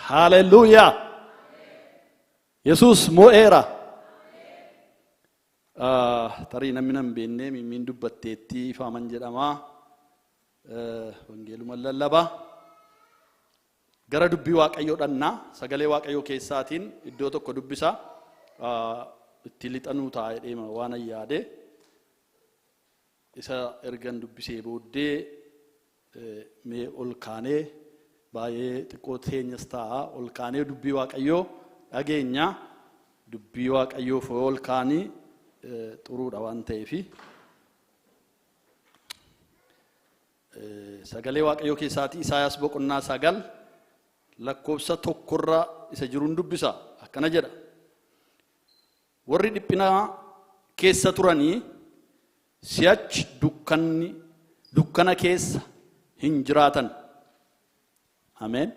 Haleluuyaa! Yesuus mo'eera. Tarii namni nan beekne mimmiin dubbatteettii ifaaman jedhama. Wangeeluma lallaba. Gara dubbii Waaqayyoo dhannaa sagalee Waaqayyoo keessaatiin iddoo tokko dubbisa. Itti lixanuu ta'a jedhee waan yaade. Isa ergan dubbisee booddee mee ol kaanee baay'ee xiqqoo teenyas ta'a ol kaanee dubbii Waaqayyoo dhageenya. Dubbii Waaqayyoof ol kaanii xuruudha waan ta'eefi. Sagalee Waaqayyoo keessaatii Isaayaas boqonnaa 9 lakkoofsa tokkorra isa jiruun dubbisa. Akkana jedha. Warri dhiphina keessa turanii si'achi dukkanni dukkana keessa hin jiraatan. Ameen.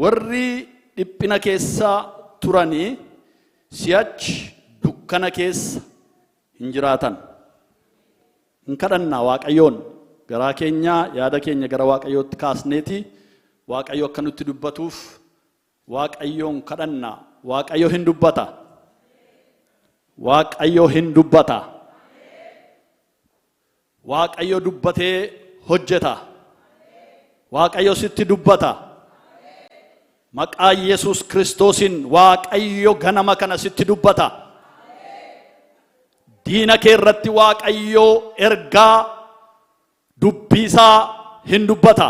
Warri dhiphina keessa turanii si'achi dukkana keessa hin jiraatan. Hin kadhannaa Waaqayyoon garaa keenya yaada keenya gara Waaqayyootti kaasneeti Waaqayyo akka nutti dubbatuuf Waaqayyoon kadhanna. Waaqayyo hin dubbata. Waaqayyo hin dubbata. Waaqayyo dubbatee hojjeta. Waaqayyo sitti dubbata. Maqaa Yesuus Kiristoosiin Waaqayyo ganama kana sitti dubbata. Diina kee irratti Waaqayyo ergaa dubbiisaa hin dubbata.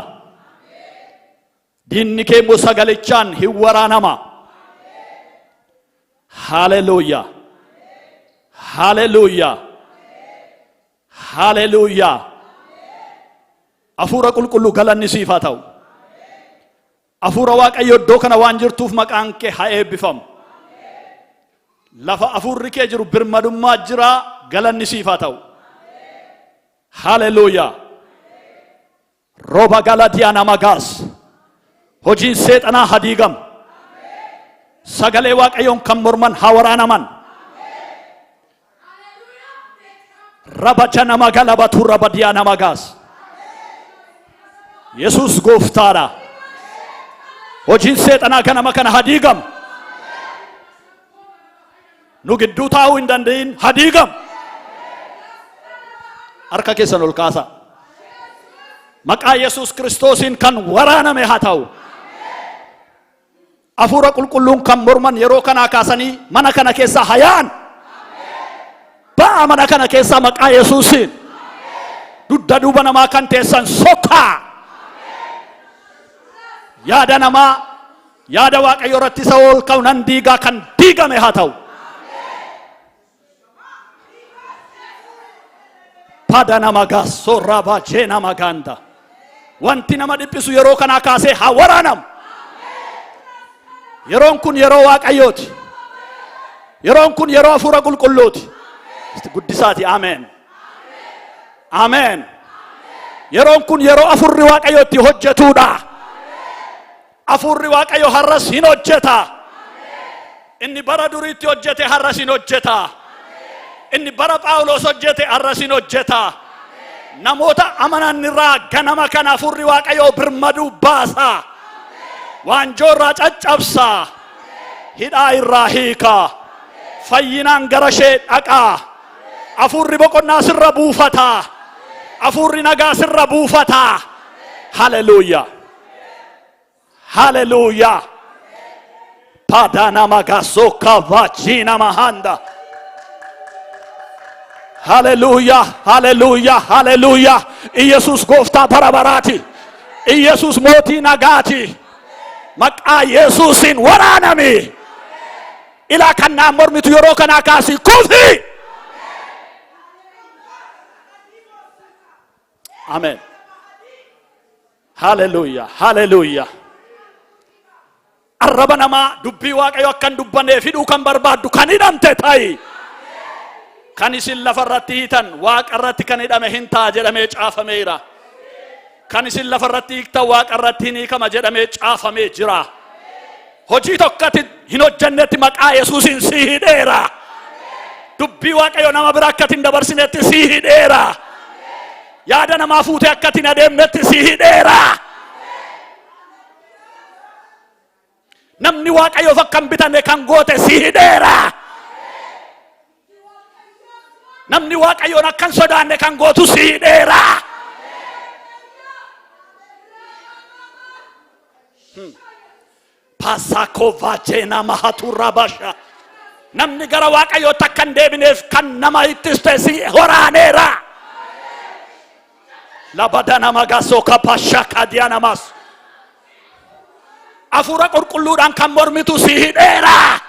Diinni kee immoo sagalichaan hin waraanama. Haleluuyaa. Haleluuyaa. Haleluuyaa. Hafuura qulqulluu galanni siif haa ta'u. Hafuura Waaqayyo iddoo kana waan jirtuuf maqaan kee haa eebbifamu. Lafa hafuurri kee jiru birmadummaa jira galanni siif haa ta'u. Haleluuyaa. Roba galadiya nama gaas. Hojiin seexanaa haa diigamu. Sagalee Waaqayyoon kan morman haa waraanaman. Rabacha nama galabatu rabadiyaa nama gaas. Yesuus gooftaadha. Hojiin seexanaa ganama kana haa diigamu. Nu gidduu taa'uu hin danda'in haa diigamu. Harka keessan ol kaasaa. Maqaa Yesuus Kiristoosiin kan waraaname haa ta'u. Hafuura qulqulluun kan morman yeroo kanaa kaasanii mana kana keessaa hayaan. Ba'aa mana kana keessaa maqaa Yesuusiin. Dugda duuba namaa kan teessan sokkaa. Yaada namaa Yaada Waaqayyo irratti isa ol ka'u nan diigaa kan diigame haa ta'u. Pada nama gaassorraa baajee nama gaanda. Wanti nama dhiphisu yeroo kanaa kaasee haa waraanamu. Yeroon kun yeroo Waaqayyooti. Yeroon kun yeroo hafuura qulqulluuti. Guddisaati. Ameen. Ameen. Yeroon kun yeroo hafuurri Waaqayyo itti hojjetuudha. Hafuurri Waaqayyo har'as hin hojjeta. Inni bara duriitti hojjete har'as hin hojjeta. Inni bara Phaawulos hojjete har'as hin hojjeta. Namoota amanan irraa ganama kana hafuurri Waaqayyoo birmaduu baasa. Waanjoo irraa caccabsa. Hidhaa irraa hiika. Fayyinaan gara ishee dhaqa. Hafuurri boqonnaa sirra buufata. Hafuurri nagaa sirra buufata. Haleluuyaa. Haleluuyaa. Padana magasoka vachina mahanda. Haleluuyaa, haleluuyaa, haleluuyaa. Iyesuus gooftaa bara baraati. Iyesuus mootii nagaati. Maqaa Yesuusiin waraanami. Ilaa kan naan mormitu yeroo kanaa kaasii kufi. Ameen. Haleluuyaa, haleluuyaa. Arraba namaa dubbii Waaqayyo akka hin dubbanneef hidhuu kan barbaaddu kan hidhamte ta'i. Kan isin lafa irratti hiitan waaqa irratti kan hidhame hin ta'a jedhamee caafameera. Kan isin lafa irratti hiiktan waaqa irratti hin hiikama jedhamee caafamee jira. Hojii tokkotti hin hojjennetti maqaa Yesuusiin si hidheera. Dubbii Waaqayyo nama bira akka hin dabarsinetti si hidheera. Yaada namaa fuutee akka hin adeemnetti si hidheera. Namni Waaqayyoof akka hin bitanne kan goote si hidheera. Namni Waaqayyoon akka hin sodaanne kan gootu si hidheera. Paasaakoo mahaturabasha. Namni gara Waaqayyootti akka hin deebineef kan nama ittiste si horaaneera. Labada nama gasoo kapasha kadiya namas. Hafuura qulqulluudhaan kan mormitu si hidheera.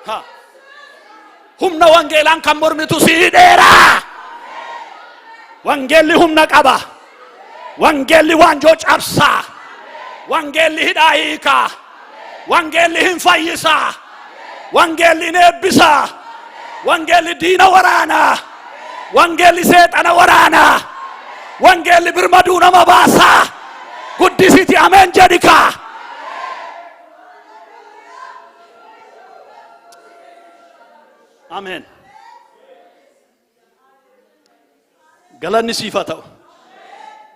Ha. Humna wangeelaan kan mormitu si hidheera. Wangeelli humna qaba. Wangeelli waanjoo cabsaa. Wangeelli hidhaa hiikaa. Wangeelli hin fayyisaa. Wangeelli hin eebbisaa. Wangeelli diina waraanaa. Wangeelli seexana waraanaa. Wangeelli birmaduu nama baasaa. Guddisiti ameen jedhikaa. Ameen. Galanni siif haa ta'u.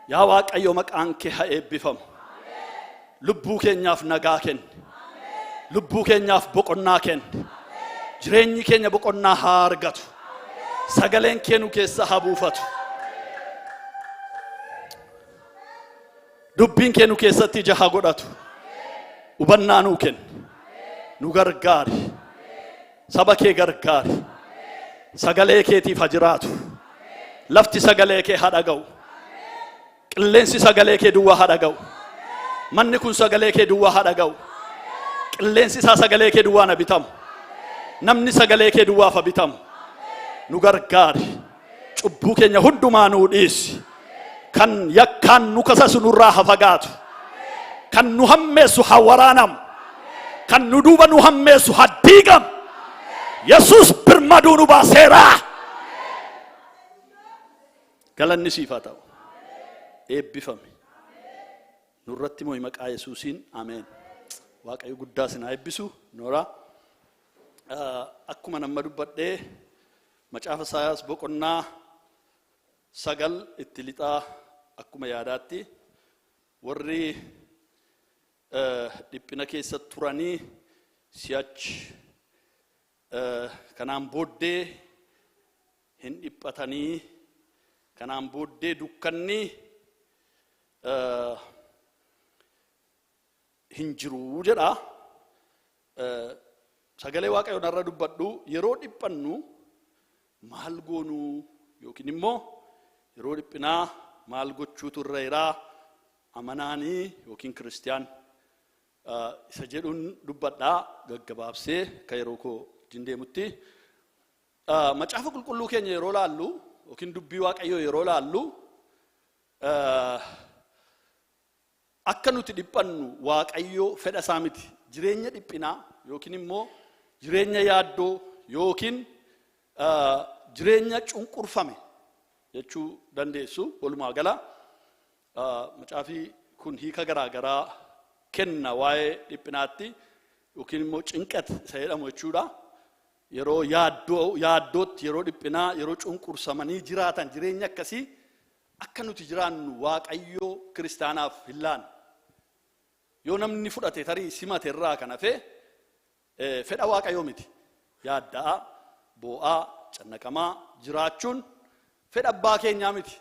Yaa Waaqayyo maqaan kee haa eebbifamu. Lubbuu keenyaaf nagaa kenni. Lubbuu keenyaaf boqonnaa kenni. Jireenyi keenya boqonnaa haa argatu. Sagaleen kee nu keessa haa buufatu. Dubbiin kee nu keessatti ija haa godhatu. Hubannaa nuu kenni. Nu gargaari. Saba kee gargaari. Sagalee keetiif haa jiraatu. Lafti sagalee kee haa dhaga'u. Qilleensi sagalee kee duwwaa haa dhaga'u. Manni kun sagalee kee duwwaa haa dhaga'u. Qilleensi isaa sagalee kee duwwaan haa bitamu. Namni sagalee kee duwwaaf haa bitamu. Nu gargaari. Cubbuu keenya hundumaa nuu dhiisi. Kan yakkaan nu kasasu nurraa haa fagaatu. Kan nu hammeessu haa waraanamu. Kan nu duuba nu hammeessu haa diigamu. Yesuus birmaduu nu baaseera. Galanni siif haa ta'u. Eebbifami. Nurratti mo'i maqaa Yesuusiin ameen. Waaqayyo guddaa sin haa eebbisu. Nooraa. Akkuma nama dubbadhee macaafa Isaayaas boqonnaa 9 itti lixaa akkuma yaadaatti warri dhiphina keessa turanii si'achi kanaan booddee hin dhiphatanii, kanaan booddee dukkanni hin jiru jedha. Sagalee Waaqayyoon irra dubbadhu yeroo dhiphannu maal goonuu yookiin immoo yeroo dhiphinaa maal gochuutu irra jiraa amanaanii yookiin kiristiyaan isa jedhuun dubbadhaa gaggabaabsee akka yeroo koo wajjin deemutti. Macaafa qulqulluu keenya yeroo laallu yookiin dubbii Waaqayyoo yeroo laallu akka nuti dhiphannu Waaqayyoo fedha isaa miti. Jireenya dhiphinaa yookiin immoo jireenya yaaddoo yookiin jireenya cunqurfame jechuu dandeessu walumaa gala. Macaafii kun hiika garaa garaa kenna waa'ee dhiphinaatti yookiin immoo cinqat isa jedhamu jechuudha. Yeroo yaaddootti, yeroo dhiphinaa, yeroo cunqursamanii jiraatan jireenya akkasii akka nuti jiraannu Waaqayyo kiristaanaaf hin laanne. Yoo namni fudhate tarii simate irraa kan hafe fedha Waaqayyoo miti. Yaadda'aa, boo'aa, cannaqamaa jiraachuun fedha abbaa keenyaa miti.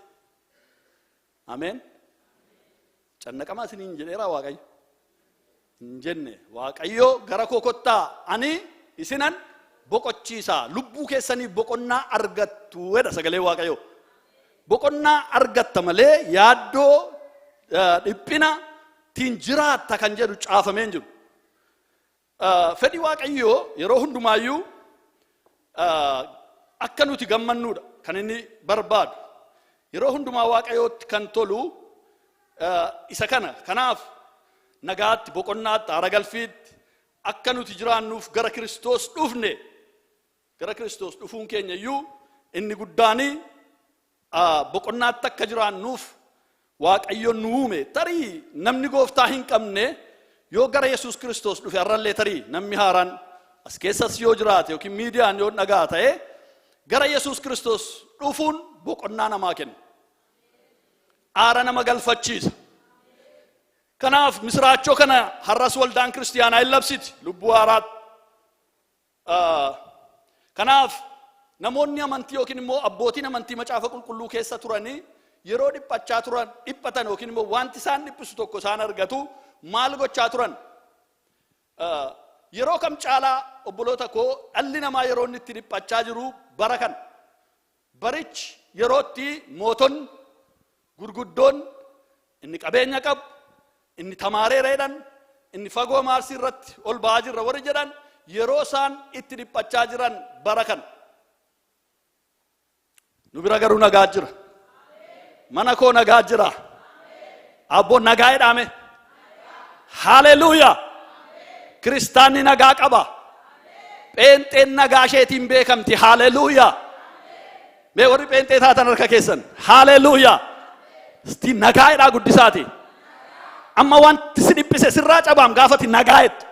Ameen. Cannaqamaa isiniin jedheeraa Waaqayyo? Hin jenne. Waaqayyo gara koo kottaa ani isinan boqochiisa. Lubbuu keessaniif boqonnaa argattu jedha sagalee Waaqayyoo. Boqonnaa argatta malee yaaddoo dhiphina tiin jiraatta kan jedhu caafamee hin jiru. Fedhi Waaqayyoo yeroo hundumaayyuu akka nuti gammannuudha kan inni barbaadu. Yeroo hundumaa Waaqayyootti kan tolu isa kana. Kanaaf nagaatti, boqonnaatti, haara galfiitti akka nuti jiraannuuf gara Kiristoos dhufne. Gara Kiristoos dhufuun keenya iyyuu inni guddaanii boqonnaatti akka jiraannuuf Waaqayyo nu uume. Tarii namni gooftaa hin qabne yoo gara Yesuus Kiristoos dhufe har'allee tarii namni haaraan as keessas yoo jiraate yookiin miidiyaan yoo dhagaa ta'e gara Yesuus Kiristoos dhufuun boqonnaa namaa kenna. Aara nama galfachiisa. Kanaaf misiraachoo kana har'as waldaan kiristiyaanaa hin labsiti lubbuu haaraatti. Kanaaf namoonni amantii yookiin immoo abbootiin amantii macaafa qulqulluu keessa turanii yeroo dhiphachaa turan, dhiphatan yookiin immoo wanti isaan dhiphisu tokko isaan argatu maal gochaa turan? Yeroo kam caalaa, obboloota koo, dhalli namaa yeroo inni itti dhiphachaa jiru bara kana. Barichi yerootti mootonni gurguddoon, inni qabeenya qabu, inni tamaareera jedhan, inni fagoo Maarsii irratti ol ba'aa jirra warri jedhan, yeroo isaan itti dhiphachaa jiran bara kana. Nu bira garuu nagaa jira. Mana koo nagaa jira. Abboon nagaa jedhame. Haleluuyaa! Kiristaanni nagaa qaba. Pheenxeen nagaa isheetiin beekamti. Haleluuyaa! Mee warri pheenxee taatan harka keessan. Haleluuyaa! Isti nagaa jedhaa guddisaati. Amma wanti si dhiphise sirraa cabaam gaafati nagaa jettu.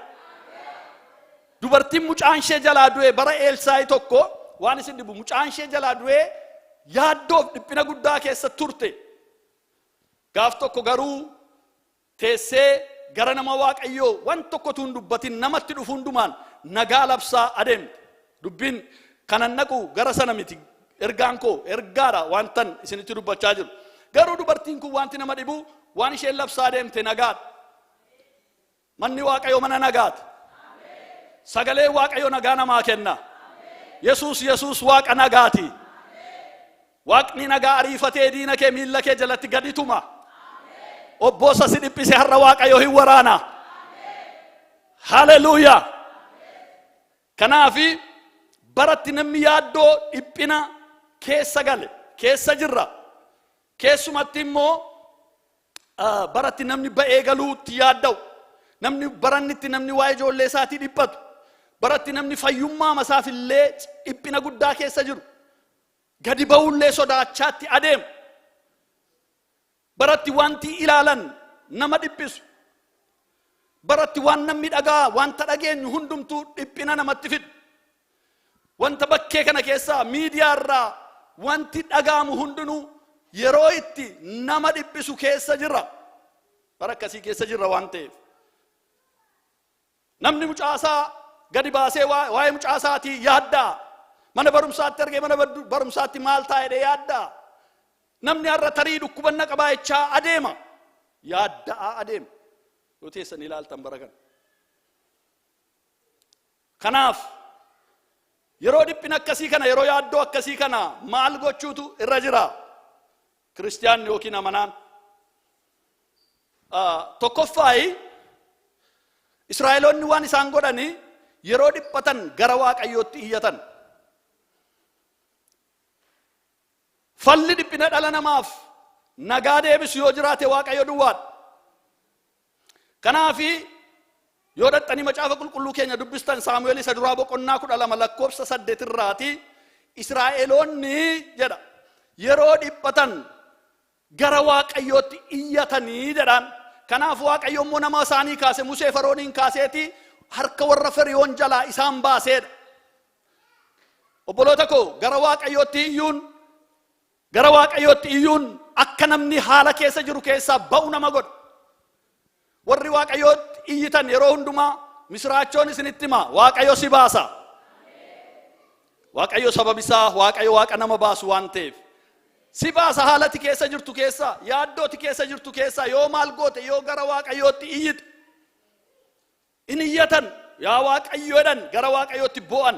Dubartiin mucaan ishee jalaa du'e bara Eelsaayi tokko, waan isin dhibu, mucaan ishee jalaa du'ee yaaddoof dhiphina guddaa keessa turte. Gaaf tokko garuu teessee gara nama Waaqayyoo waan tokko tuun dubbatin namatti dhufu hundumaan nagaa labsaa adeemte. Dubbiin kanan naqu gara sana miti, ergaan koo ergaadha wantan isinitti dubbachaa jiru. Garuu dubartiin kun, wanti nama dhibu, waan isheen labsaa adeemte nagaadha. Manni Waaqayyoo mana nagaati. Sagaleen Waaqayyoo nagaa namaa kenna. Yesuus, Yesuus Waaqa nagaati. Waaqni nagaa ariifatee diina kee miilla kee jalatti gadi tuma. Obboosa si dhiphise har'a Waaqayyo hin waraana. Haleluuyaa! Kanaafi baratti namni yaaddoo dhiphina keessa gale keessa jirra. Keessumatti immoo baratti namni ba'ee galuutti yaadda'u. Namni barannitti namni waa'ee ijoollee isaatii dhiphatu. Baratti namni fayyummaa masaaf illee dhiphina guddaa keessa jiru. Gadi ba'ullee sodaachaatti adeemu. Baratti wanti ilaalan nama dhiphisu. Baratti waan namni dhagaa, wanta dhageenyu hundumtuu dhiphina namatti fidu. Wanta bakkee kana keessaa miidiyaa irraa wanti dhagaamu hundinuu yeroo itti nama dhiphisu keessa jirra. Bara akkasii keessa jirra waan ta'eef. Namni mucaasaa gadi baasee waa'ee mucaasaatii yaaddaa. Mana barumsaatti argee mana barumsaatti maal ta'a jedhee yaaddaa. Namni har'a tarii dhukkubanna qabaa jechaa adeema. Yaadda'aa adeema. Yoo teessan ilaaltan bara kana. Kanaaf yeroo dhiphina akkasii kana, yeroo yaaddoo akkasii kana maal gochuutu irra jira? Kiristiyaanni yookiin amanaan. Tokkoffaayi, Israa'eloonni waan isaan godhani yeroo dhiphatan gara Waaqayyootti iyyatan. Falli dhiphina dhala namaaf nagaa deebisu yoo jiraate Waaqayyo duwwaadha. Kanaafi yoo dhaxxanii macaafa qulqulluu keenya dubbistan, Saamu'eel isa duraa boqonnaa 12 lakkoofsa 8 irraati, Israa'eloonni jedha yeroo dhiphatan gara Waaqayyootti iyyatanii jedhaan. Kanaaf Waaqayyo immoo nama isaanii kaase, Musee Farooniin kaaseeti harka warra Feriyoon jalaa isaan baaseedha. Obboloota koo, gara Waaqayyootti iyyuun, gara Waaqayyootti iyyuun akka namni haala keessa jiru keessaa ba'u nama godha. Warri Waaqayyootti iyyitan yeroo hundumaa misiraachoon isinitti hima, Waaqayyo si baasa. Waaqayyo sababisaa Waaqayyo Waaqa nama baasu waan ta'eef. Si baasa haalati keessa jirtu keessa, yaaddooti keessa jirtu keessa, yoo maal goote, yoo gara Waaqayyootti iyyite. In iyyatan, yaa Waaqayyo jedhan, gara Waaqayyootti bo'an.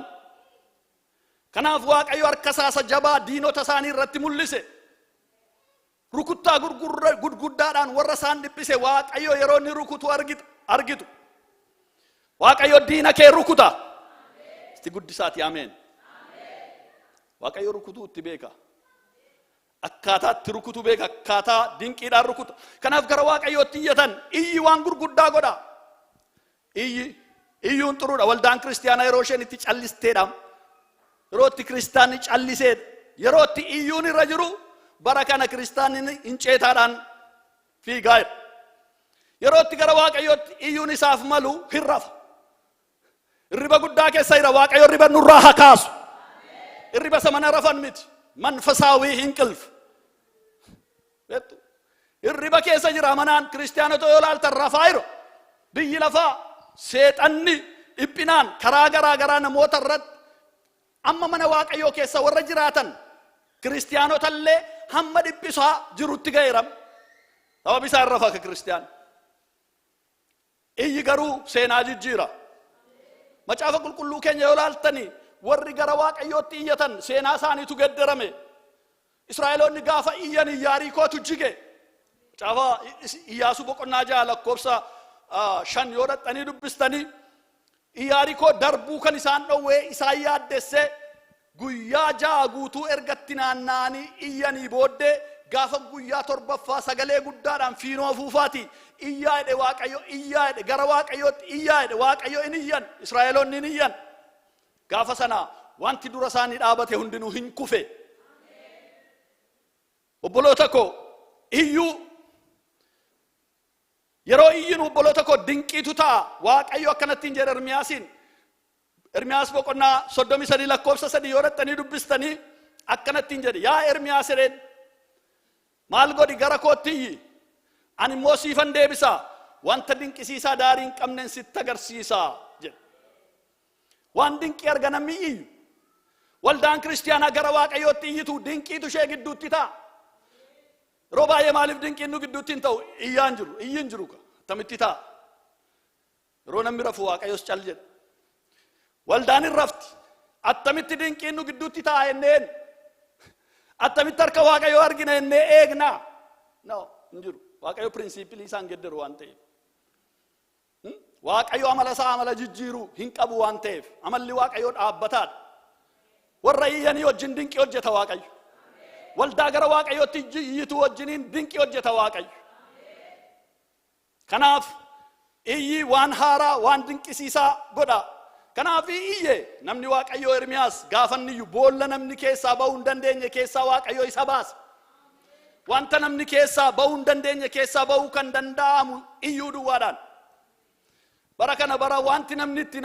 Kanaaf Waaqayyo harka isaa isa jabaa diinota isaanii irratti mul'ise. Rukuttaa gurguddaadhaan warra isaan dhiphise Waaqayyo yeroo inni rukutu argitu. Waaqayyo diina kee rukuta. Itti guddisaati ameen. Waaqayyo rukutuu itti beeka. Akkaataa itti rukutu beeka, akkaataa dinqiidhaan rukuta. Kanaaf gara Waaqayyootti iyyatan. Iyyi waan gurguddaa godha. Iyyi iyyuun xuruudha. Waldaan kiristiyaanaa yeroo isheen itti callisteedha. Yeroo itti kiristaanni calliseedha. Yeroo itti iyyuun irra jiru bara kana kiristaanni hinceetaadhaan fiigaa jira. Yeroo itti gara Waaqayyootti iyyuun isaaf malu hin rafa. Hirriba guddaa keessa jira. Waaqayyo hirriba nurraa haa kaasu. Hirriba isa mana rafan miti. መንፈሳዊ እንቅልፍ. Beektu? Hirriba keessa jira amanaan. Kiristiyaanota yoo ilaaltan rafaa jiru. Biyyi lafaa seexanni dhiphinaan karaa garaa garaa namoota irratti amma mana Waaqayyoo keessa warra jiraatan kiristiyaanota illee hamma dhiphisaa jirutti ga'eera. Sababi isaa hin rafa akka kiristiyaan. Iyyi garuu seenaa jijjiira. Macaafa Qulqulluu keenya yoo ilaaltani, warri gara Waaqayyootti iyyatan seenaa isaaniitu geddarame. Israa'eloonni gaafa iyyan Iyaariikootu jige. Macaafa Iyyaasuu boqonnaa 6 lakkoofsa 5 yoo dhaqxanii dubbistanii, Iyaarikoo darbuu kan isaan dhowwee isaan yaaddesse, guyyaa 6 guutuu ergatti naanna'anii iyyanii booddee, gaafa guyyaa torbaffaa sagalee guddaadhaan fiinoo afuufaati iyyaa jedhe Waaqayyo, iyyaa jedhe, gara Waaqayyootti iyyaa jedhe Waaqayyo. In iyyan, Israa'eloonni in iyyan. Gaafa sana wanti dura isaanii dhaabate hundinuu hin kufe. Obboloota koo, iyyuu, yeroo iyyinu, obboloota koo, dinqiitu ta'a. Waaqayyo akkanattiin jedhe Ermiyaasiin. Ermiyaas boqonnaa 33 lakkoofsa 3 yoo dhaqxanii dubbistanii, akkanattiin jedhe: "Yaa Ermiyaas," jedheen, "maal godhi? Gara kootti iyyi, ani immoo siifan deebisa, wanta dinqisiisaa daarii hin qabnen sitti agarsiisa," jedhe. Waan dinqii arga namni iyyu. Waldaan kiristiyaanaa gara Waaqayyootti iyyitu dinqiitu ishee gidduutti ta'a. Yeroo baay'ee maaliif dinqiin nu gidduutti hin ta'u? Iyyaan jiru, iyyi hin jiru, attamitti ta'a? Yeroo namni rafu Waaqayyos cal jedha. Waldaan hin rafti. Attamitti dinqiin nu gidduutti ta'a jenneen? Attamitti harka Waaqayyoo argina jennee eegnaa? No, hin jiru. Waaqayyo principle isaan geddaru waan ta'eef. Waaqayyo amala isaa amala jijjiiruu hin qabu waan ta'eef, amalli Waaqayyoo dhaabbataadha. Warra iyyanii wajjin dinqii hojjeta Waaqayyo. Waldaa gara Waaqayyootti iyyitu wajjiniin dinqii hojjeta Waaqayyo. Kanaaf iyyi waan haaraa, waan dinqisiisaa godha. Kanaaf iyye namni Waaqayyoo Ermiyaas. Gaafa inni iyyu boolla namni keessaa ba'uu hin dandeenye keessaa Waaqayyo isa baasa. Wanta namni keessaa ba'uu hin dandeenye keessaa ba'uu kan danda'amu iyyuu duwwaadhaan. Bara kana bara wanti namni itti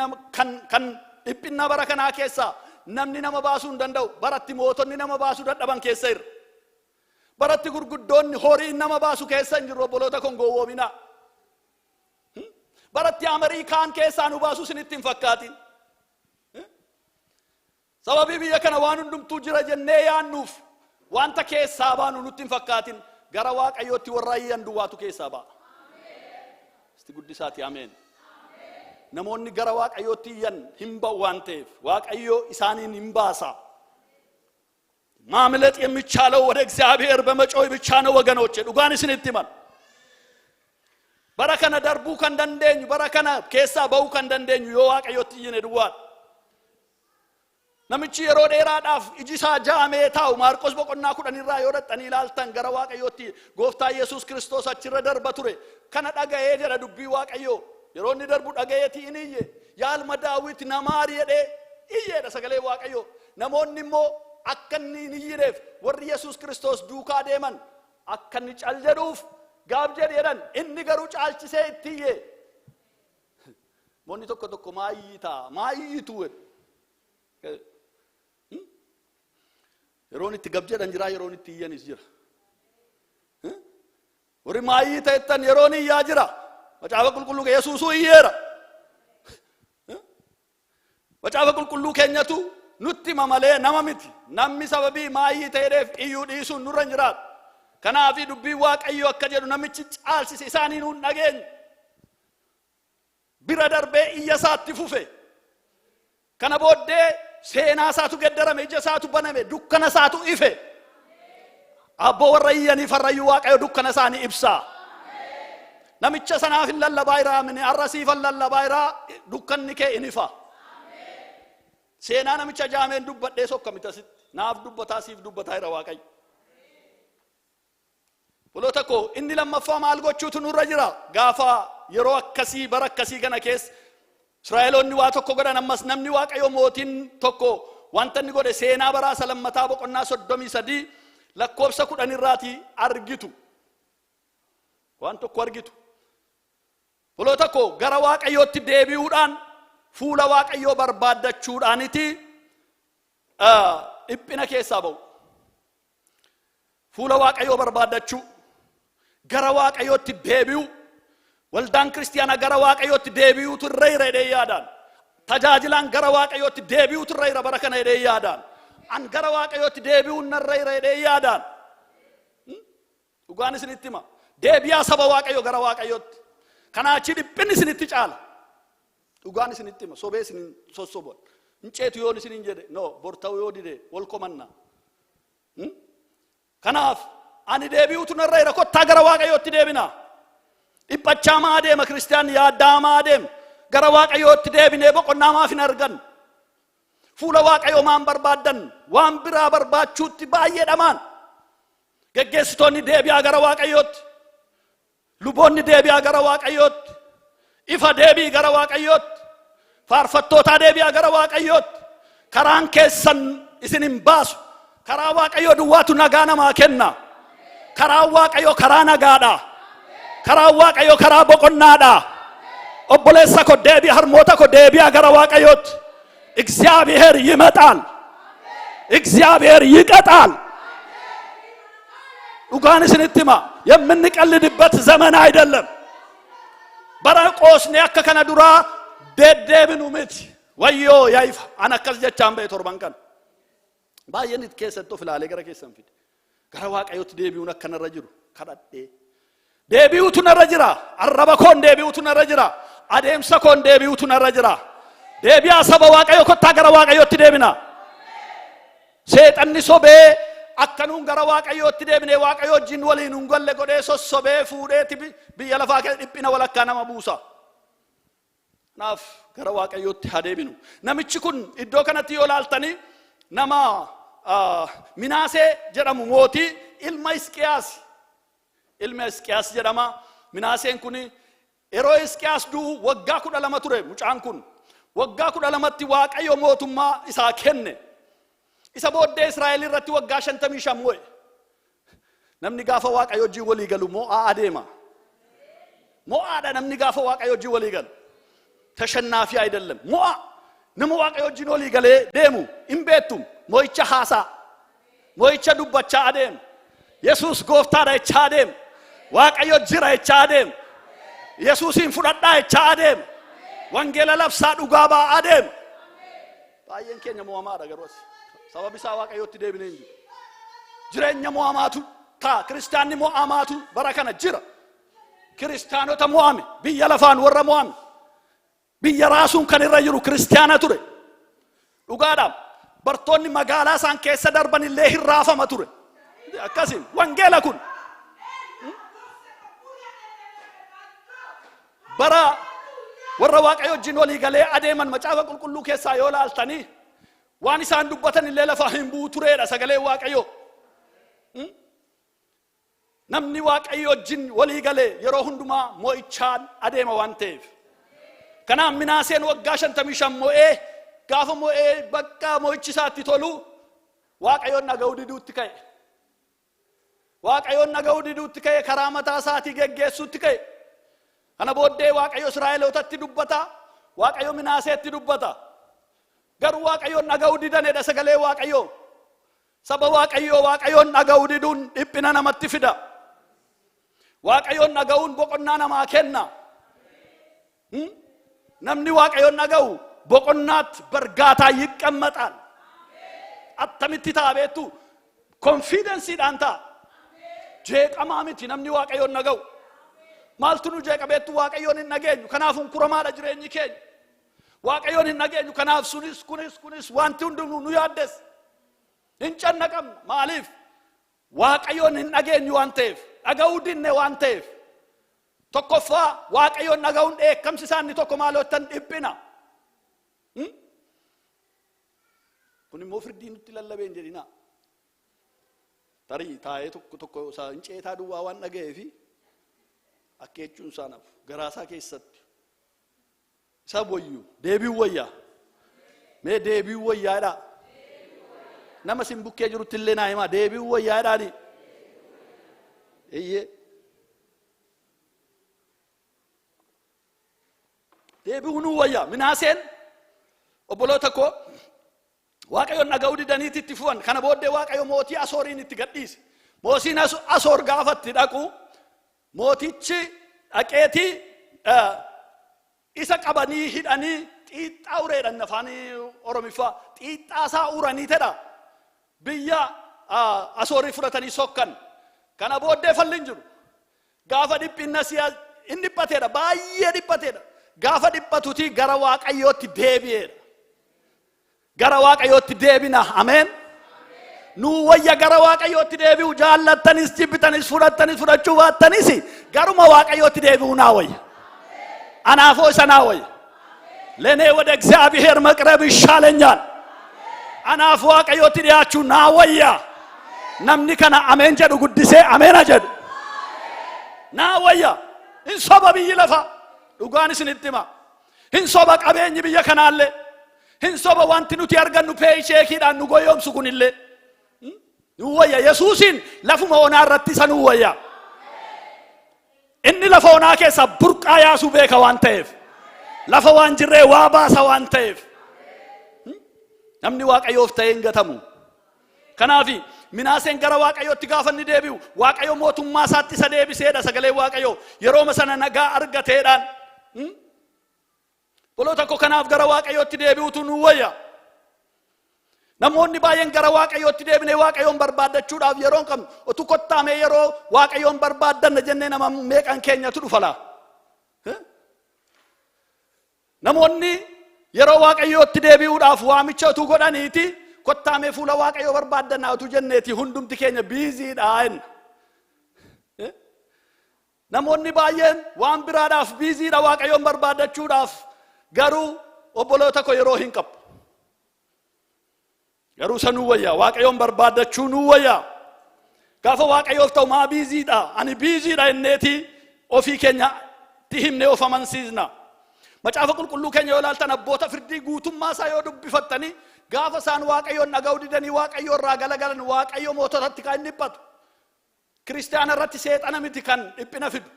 kan dhiphinna bara kanaa keessaa namni nama baasuu hin danda'u, baratti mootonni nama baasuu dadhaban keessa irra. Baratti gurguddoonni horiin nama baasu keessa hin jiru, obboloota kon gowwoominaa. Baratti Amerikaan keessaa nu baasu isinitti hin fakkaatin. Sababii biyya kana waan hundumtuu jira jennee yaannuuf wanta keessaa baanu nutti hin fakkaatin. Gara Waaqayyootti warra iyyan duwwaatu keessaa ba'a. Isti guddisaati ameen. Namoonni gara Waaqayyootti iyyan hin ba'u waan ta'eef, Waaqayyo isaaniin hin baasa. ማምለጥ የሚቻለው ወደ እግዚአብሔር በመጮህ ብቻ ነው ወገኖቼ። Dhugaan isinitti himan, bara kana darbuu kan dandeenyu, bara kana keessaa ba'uu kan dandeenyu yoo Waaqayyotti iyyine duwwaadha. Namichi yeroo dheeraadhaaf iji isaa jaamee taa'u, Maarqos boqonnaa 10 irraa yoo dhaqxanii ilaaltan, gara Waaqayyootti, Gooftaa Yesuus Kiristoos achirra darba ture. Kana dhaga'ee jedha dubbii Waaqayyoo. Yeroo inni darbu dhaga'eeti inni iyye. "Yaa ilma Daawit, na maari," jedhee iyyeedha sagalee Waaqayyoo. Namoonni immoo akka inni hin iyyineef, warri Yesuus Kiristoos duukaa deeman akka inni cal jedhuuf gaab jedhi jedhan. Inni garuu caalchisee itti iyye. Namoonni tokko tokko maa iyyitaa, maa iyyitu jedhu. Yeroon itti gab jedhan jira, yeroon itti iyyanis jira. Warri maayyii ta'ettan, yeroon iyyaa jira. Macaafa Qulqulluu Yesuusuu iyyeera. Macaafa Qulqulluu keenyatu nutti hima malee nama miti. Namni sababii maayyii ta'eef iyyuu dhiisuun nurra hin jiraatu. Kanaafi dubbiin Waaqayyoo akka jedhu, namichi caalsise, isaaniin hin dhageenye. Bira darbee iyya isaatti fufe. Kana booddee seenaa isaatu geddarame, ija isaatu baname, dukkana isaatu ife. Abboo, warra iyyanii farrayyuu Waaqayyo dukkana isaanii ibsaa. Namicha sanaaf hin lallabaa jiraa mini, har'a siifan lallabaa jiraa, dukkanni kee in ifa. Seenaa namicha jaameen dubbadhee sokkamita sitti. Naaf dubbataa, siif dubbataa jira Waaqayyo. Obboloota koo, inni lammaffaa maal gochuutu nurra jira? Gaafa yeroo akkasii, bara akkasii kana keessa Israa'eloonni waa tokko godhan. Ammas namni Waaqayyo mootiin tokko wanta inni godhe Seenaa Baraasa Lammataa boqonnaa 33 lakkoofsa 10 irraatii argitu. Waan tokko argitu. Obboloota koo, gara Waaqayyootti deebi'uudhaan, fuula Waaqayyoo barbaaddachuudhaaniti dhiphina keessaa ba'u. Fuula Waaqayyoo barbaaddachuu. Gara Waaqayyootti deebi'uu. Waldaan kiristiyaanaa gara Waaqayyootti deebi'uutu irra jira jedhee yaadaan. Tajaajilaan gara Waaqayyootti deebi'uutu irra jira bara kana jedhee yaadaan. An gara Waaqayyootti deebi'uun narra jira jedhee yaadaan. Dhugaan isinitti hima. Deebi'aa saba Waaqayyoo gara Waaqayyootti. Kanaa achi dhiphinni isinitti caala. Dhugaan isinitti hima. Sobee isin sossoban. Hin ceetu yoon isinin jedhe. No, bor ta'uu yoo dide wal komanna. Kanaaf ani deebi'uutu narra jira. Kottaa gara Waaqayyootti deebina. Dhiphachaa maa adeema kiristiyaanni yaaddaa maa adeema. Gara Waaqayyootti deebinee boqonnaa maaf hin argan. Fuula Waaqayyoo maan barbaaddan waan biraa barbaachuutti baay'ee dhamaan. Geggeessitoonni deebi'aa gara Waaqayyootti. Luboonni deebi'aa gara Waaqayyootti. Ifa deebi'i gara Waaqayyootti. Faarfattootaa deebi'aa gara Waaqayyootti. Karaan keessan isin hin baasu. Karaa Waaqayyoo duwwaatu nagaa namaa kenna. Karaan Waaqayyoo karaa nagaadha. Karaan Waaqayyoo karaa boqonnaadha. Obboleessa ko deebi'a, harmoota ko deebi'aa gara Waaqayyootti. እግዚአብሔር ይመጣል። እግዚአብሔር ይቀጣል። Dhugaan isinitti hima የምንቀልድበት ዘመን አይደለም። Bara qoosni akka kana duraa deddeebinu miti. Wayyoo yaa'ifa an akkas jechaan ba'e torban kana. Baay'een itti keessatti of ilaalee gara keessan fide. Gara Waaqayyootti deebi'uun akka narra jiru kadhadhee. Deebi'uutu narra jira. Arraba koon deebi'uutu narra jira. Adeemsa koon deebi'uutu narra jira. Deebi'aa saba Waaqayyoo kottaa gara Waaqayyootti deebina. Seexanni sobee akka nuun gara Waaqayyootti deebinee Waaqayyo wajjin waliin hin galle godhee sossobee fuudheeti biyya lafaa keessa dhiphina walakkaa nama buusa. Kanaaf gara Waaqayyootti haa deebinu. Namichi kun iddoo kanatti yoo ilaaltanii nama Minaasee jedhamu mootii ilma Hisqiyaas. Ilma Hisqiyaas jedhama. Minaaseen kun yeroo Hisqiyaas du'u waggaa 12 ture mucaan kun. Waggaa 12tti Waaqayyo mootummaa isaa kenne. Isa booddee Israa'el irratti waggaa 55 mo'e. Namni gaafa Waaqayyo wajjin walii galu mo'aa adeema. Mo'aadha namni gaafa Waaqayyo wajjin walii galu. ተሸናፊ አይደለም. Mo'a. Nama Waaqayyo wajjin walii galee deemu hin beektu. Mo'icha haasaa. Mo'icha dubbachaa adeema. Yesuus gooftaadha jechaa adeema. Waaqayyo jira jechaa adeema. Yesuusiin fudhadhaa jechaa adeema. Wangeela labsaa dhugaa ba'aa adeema. Baay'een keenya mo'amaadha garuu as. Sababi isaa Waaqayyootti deebinee hin jiru. Jireenya mo'amaatu ta'a. Kiristaanni mo'amaatu bara kana jira. Kiristaanota mo'ame biyya lafaan warra mo'ame. Biyya raasuun kan irra jiru kiristaana ture. Dhugaadhaan bartoonni magaalaa isaan keessa darban illee hin raafama ture. Akkasiin wangeela kun. Bara warra Waaqayyo wajjin walii galee adeeman macaafa qulqulluu keessaa yoo laaltanii waan isaan dubbatan illee lafaa hin bu'u tureedha sagaleen Waaqayyoo. Namni Waaqayyo wajjin walii galee yeroo hundumaa mo'ichaan adeema waan ta'eef. Kanaaf Minaaseen waggaa 55 mo'ee gaafa mo'ee bakka mo'ichi isaatti tolu Waaqayyoon dhaga'uu diduutti ka'e. Waaqayyoon dhaga'uu diduutti ka'e karaa mataa isaatii geggeessuutti ka'e. Kana booddee Waaqayyo Israa'elootatti dubbata. Waaqayyo Minaaseetti dubbata. Garuu Waaqayyoon dhaga'uu didanedha sagalee Waaqayyoo. Saba Waaqayyoo Waaqayyoon dhaga'uu diduun dhiphina namatti fida. Waaqayyoon dhaga'uun boqonnaa namaa kenna. Namni Waaqayyoon dhaga'u boqonnaatti bargaataa ይቀመጣል. Attamitti ta'a beektu? Confidenceiidhaan ta'a. Jeeqamaa miti namni Waaqayyoon dhaga'u. Maaltu nu jeeqa beektu? Waaqayyoon hin dhageenyu. Kanaaf hunkuramaadha jireenyi keenya. Waaqayyoon hin dhageenyu. Kanaaf sunis kunis kunis wanti hundinuu nu yaaddes. Hin cannaqamna. Maaliif? Waaqayyoon hin dhageenyu waan ta'eef. Dhaga'uu dinne waan ta'eef. Tokkoffaa Waaqayyoon dhaga'uun dheekkamsi isaa inni tokko maal jettan dhiphina. Kun immoo firdii nutti lallabee hin jedhinaa. Tarii taa'ee tokko tokko isaa hin ceetaa duwwaa waan dhaga'ee fi akka jechuun isaa nafu garaa isaa keessatti. Isa wayyu deebiin wayyaa. Mee deebiin wayyaadha. Nama sin bukkee jirutti illee naa himaa deebiin wayyaadhaani. Eeyyee. Deebi'uu nuu wayya. Minaaseen obboloota koo Waaqayyoon dhaga'uu didaniiti itti fu'an. Kana booddee Waaqayyo mootii Asooriin itti gadhiise. Mootiin Asoor gaafa itti dhaqu Mootichi dhaqeetii isa qabanii hidhanii xiixxaa ureedhan, afaan Oromiffaa xiixxaa isaa uranii tedha, biyya Asoorii fudhatanii sokkan. Kana booddee falli hin jiru. Gaafa dhiphinna si'a hin dhiphateedha, baay'ee dhiphateedha. Gaafa dhiphatuti gara Waaqayyootti deebi'eedha. Gara Waaqayyootti deebina. Ameen. Nuu wayya gara Waaqayyootti deebi'u. Jaallattanis jibbitanis, fudhattanis fudhachuu baattanis, garuma Waaqayyootti deebi'u naa wayya. Anaafoo isa naa wayya. ለእኔ ወደ እግዚአብሔር መቅረብ ይሻለኛል። Anaaf Waaqayyootti dhiyaachuu naa wayya. Namni kana ameen jedhu guddisee ameena jedhu. Naa wayya. Hin soba biyyi lafa. Dhugaan isinitti hima. Hin soba qabeenyi biyya kanaallee. Hin soba wanti nuti argannu, paycheckiidhaan nu goyoomsu kunillee. Nu wayya Yesuusiin lafuma onaa irratti isa nu wayya. Inni lafa onaa keessa burqaa yaasuu beeka waan ta'eef. Lafa waan jirree waa baasa waan ta'eef. Namni Waaqayyoof ta'ee hin gatamu. Kanaaf Minaaseen gara Waaqayyootti gaafa inni deebi'u, Waaqayyo mootummaa isaatti isa deebiseedha sagalee Waaqayyoo. Yerooma sana nagaa argateedhaan. Obboloota koo, kanaaf gara Waaqayyootti deebi'utu nu wayya. Namoonni baay'een gara Waaqayyootti deebinee Waaqayyoon barbaaddachuudhaaf yeroo hin qabnu. Otuu kottaamee yeroo Waaqayyoon barbaaddanna jennee, nama meeqan keenyatu dhufa laa? Namoonni yeroo Waaqayyootti deebi'uudhaaf waamicha utuu godhaniiti, kottaamee fuula Waaqayyoo barbaaddannaa utuu jenneeti, hundumti keenya busydha jenna. Namoonni baay'een waan biraadhaaf busydha, Waaqayyoon barbaaddachuudhaaf garuu, obboloota koo, yeroo hin qabu. Garuu isa nuu wayya, Waaqayyoon barbaaddachuu nuu wayya. Gaafa Waaqayyoof ta'u maa busydha, ani busydha inneeti ofii keenya itti himnee of amansiisna. Macaafa Qulqulluu keenya yoo ilaaltan, abboota firdii guutummaa isaa yoo dubbifattanii, gaafa isaan Waaqayyoon dhaga'uu didanii Waaqayyo irraa galagalan, Waaqayyo moototatti kan inni dhiphatu. Kiristaana irratti seexana miti kan dhiphina fidu.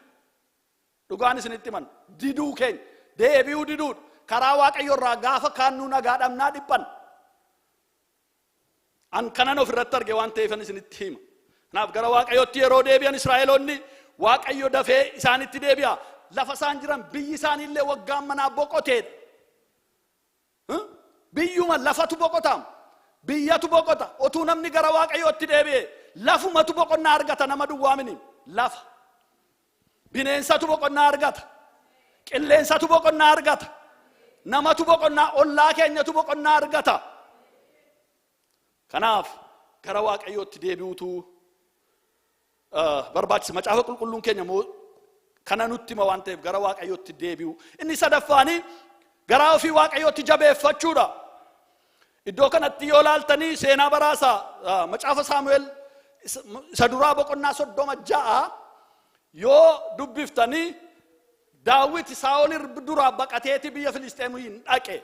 Dhugaan isinitti himan, diduu keenya, deebi'uu diduudha. Karaa Waaqayyo irraa gaafa kaannuu nagaa dhabnaa, dhiphan. An kanan of irratti arge waan ta'eefan isinitti hima. Kanaaf gara Waaqayyootti yeroo deebi'an Israa'eloonni, Waaqayyo dafee isaanitti deebi'a. Lafa isaan jiran, biyyi isaaniillee waggaan manaa boqoteedha. Biyyuma lafatu boqotaam. Biyyatu boqota. Otuu namni gara Waaqayyootti deebi'e, lafumatu boqonnaa argata, nama duwwaamini. Lafa. Bineensatu boqonnaa argata. Qilleensatu boqonnaa argata. Namatu boqonnaa, ollaa keenyatu boqonnaa argata. Kanaaf gara Waaqayyootti deebi'utu barbaachisa. Macaafa Qulqulluun keenya kana nutti hima waan ta'eef, gara Waaqayyootti deebi'u. Inni sadaffaanii garaa ofii Waaqayyootti jabeeffachuudha. Iddoo kanatti yoo laaltanii, seenaa baraasaa Macaafa Saamu'eel isa duraa boqonnaa 36 yoo dubbiftanii, Daawit Saa'ol duraa baqateeti biyya Filisxeemiin dhaqe.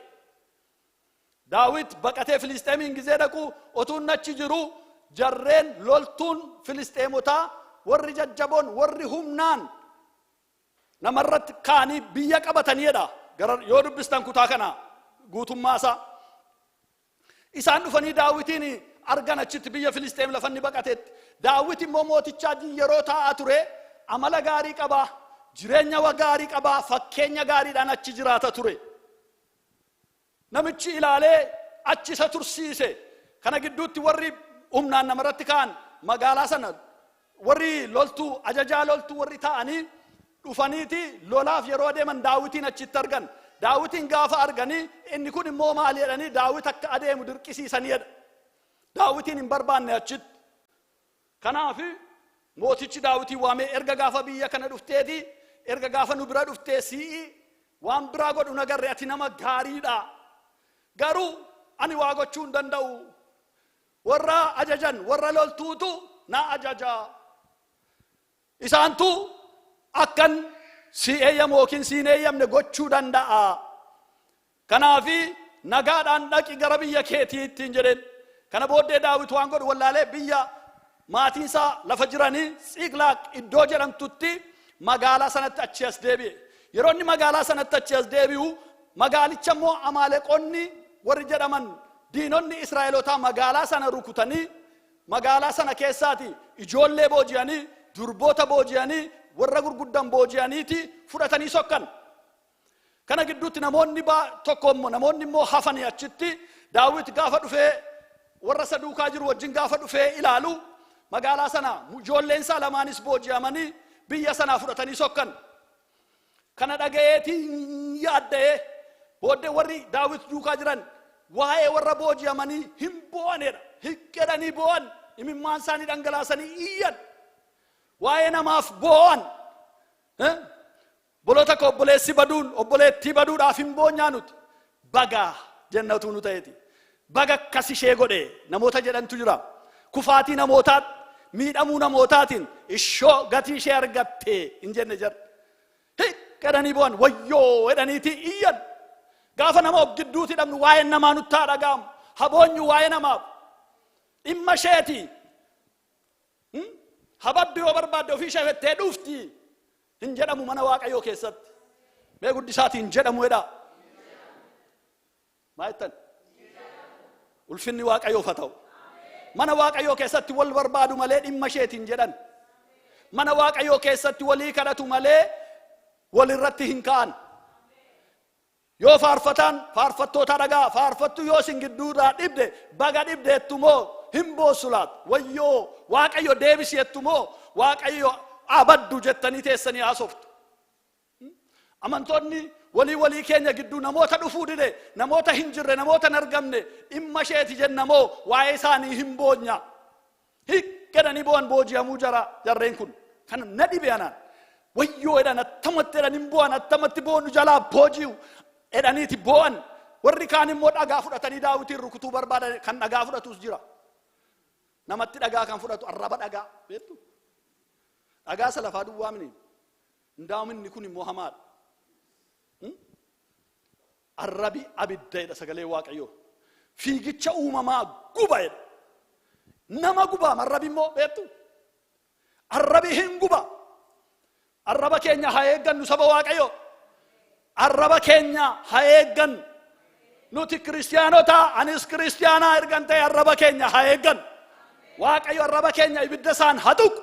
Daawit baqatee Filisxeemiin gizee dhaqu, otuun achi jiru, jarreen loltuun Filisxeemotaa warri jajjaboon, warri humnaan namarratti kaanii biyya qabataniidha. Gara yoo dubbistan kutaa kana guutummaa isaa. Isaan dhufanii Daawitiin argan achitti, biyya Filisxeem lafa inni baqatetti. Daawit immoo mootichaa yeroo taa'aa ture amala gaarii qabaa, jireenya gaarii qabaa, fakkeenya gaariidhaan achi jiraata ture. Namichi ilaalee achi isa tursiise. Kana gidduutti warri humnaan namarratti ka'an, magaalaa sana warri loltuu, ajajaa loltuu warri ta'anii dhufaniiti, lolaaf yeroo adeeman Daawitiin achitti argan. Daawitiin gaafa arganii, inni kun immoo maali jedhanii, Daawit akka adeemu dirqisiisaniidha. Daawitiin hin barbaanne achitti. Kanaaf mootichi Daawitiin waamee, erga gaafa biyya kana dhufteeti, erga gaafa nu bira dhuftee si'i waan biraa godhu nagarre, ati nama gaariidha. Garuu ani waa gochuu hin danda'u. Warra ajajan, warra loltuutu na ajaja. Isaantu akkan si eeyyamu yookiin si hin eeyyamne gochuu danda'a. Kanaafi nagaadhaan dhaqi gara biyya keetii ittiin jedheen. Kana booddee Daawit waan godhu wallaalee, biyya maatiin isaa lafa jiranii, Tsiqlaaq iddoo jedhamtutti, magaalaa sanatti achi as deebi'e. Yeroo inni magaalaa sanatti achi as deebi'u, magaalicha immoo Amaaleqoonni warri jedhaman, diinonni Israa'elootaa, magaalaa sana rukutanii, magaalaa sana keessaati ijoollee booji'anii, durboota booji'anii, warra gurguddan booji'aniiti fudhatanii sokkan. Kana gidduutti namoonni tokko immoo, namoonni immoo hafanii achitti. Daawit gaafa dhufee warra isa duukaa jiru wajjin gaafa dhufee ilaalu, magaalaa sana ijoolleen isaa lamaanis booji'amanii biyya sanaa fudhatanii sokkan. Kana dhaga'eetii yaadda'ee, booddee warri Daawit duukaa jiran waa'ee warra booji'amanii hin boo'anedha. Hiqqedhanii boo'an, imimmaan isaanii dhangalaasanii iyyan. Waa'ee namaaf boo'an. Obboloota koo, obboleessi baduun, obboleettii baduudhaaf hin boonyaa nuti. Baga jennatu nu ta'eeti. Baga akkas ishee godhe namoota jedhantu jira. Kufaatii namootaa, miidhamuu namootaatiin ishoo gatii ishee argatte hin jenne jira. Hiqqedhanii boo'an, wayyoo jedhaniiti iyyan. Gaafa nama of gidduutti dhabnu waa'een namaa nutti haa dhaga'amu. Haboonyu waa'ee namaaf. Dhimma isheeti. Habaddu yoo barbaadde ofii ishee fettee dhufti. Hin jedhamu mana Waaqayyoo keessatti. Mee guddisaatiin hin jedhamu jedhaa. Maa jettan? Ulfinni Waaqayyoof haa ta'u. Mana Waaqayyoo keessatti wal barbaadu malee dhimma isheetiin jedhan. Mana Waaqayyoo keessatti walii kadhatu malee walirratti hin ka'an. Yoo faarfataan faarfattoota dhagaa faarfattu yoo isin gidduudhaa dhibde, baga dhibdeettu moo hin boossu laata? Wayyoo, Waaqayyo deebisi jettu moo Waaqayyo abaddu jettanii teessanii haasoftu? Amantoonni walii walii keenya gidduu namoota dhufuu dide, namoota hin jirre, namoota hin argamne dhimma isheeti jenna moo waa'ee isaanii hin boonya? Hiqqedhanii bo'an booji'amuu jara jarreen kun. Kana na dhibe anaan. Wayyoo jedhan, attamatti jedhan hin bo'an, attamatti boonu jalaa booji'u jedhaniiti bo'an. Warri kaan immoo dhagaa fudhatanii Daawitiin rukutuu barbaadan. Kan dhagaa fudhatus jira. Namatti dhagaa kan fudhatu, arraba dhagaa beektu. Dhagaa isa lafaa duwwaa mini. Ndaa'um inni kun immoo hamaadha. Arrabi abidda jedha sagalee Waaqayyoo. Fiigicha uumamaa guba jedha. Nama gubaa arrabi immoo beektu. Arrabi hin guba. Arraba keenya haa eeggannu, saba Waaqayyoo. Arraba keenya haa eeggannu. Nuti kiristiyaanota, anis kiristiyaanaa ergan ta'e, arraba keenya haa eeggannu. Waaqayyo arraba keenya ibidda isaan haa tuqu.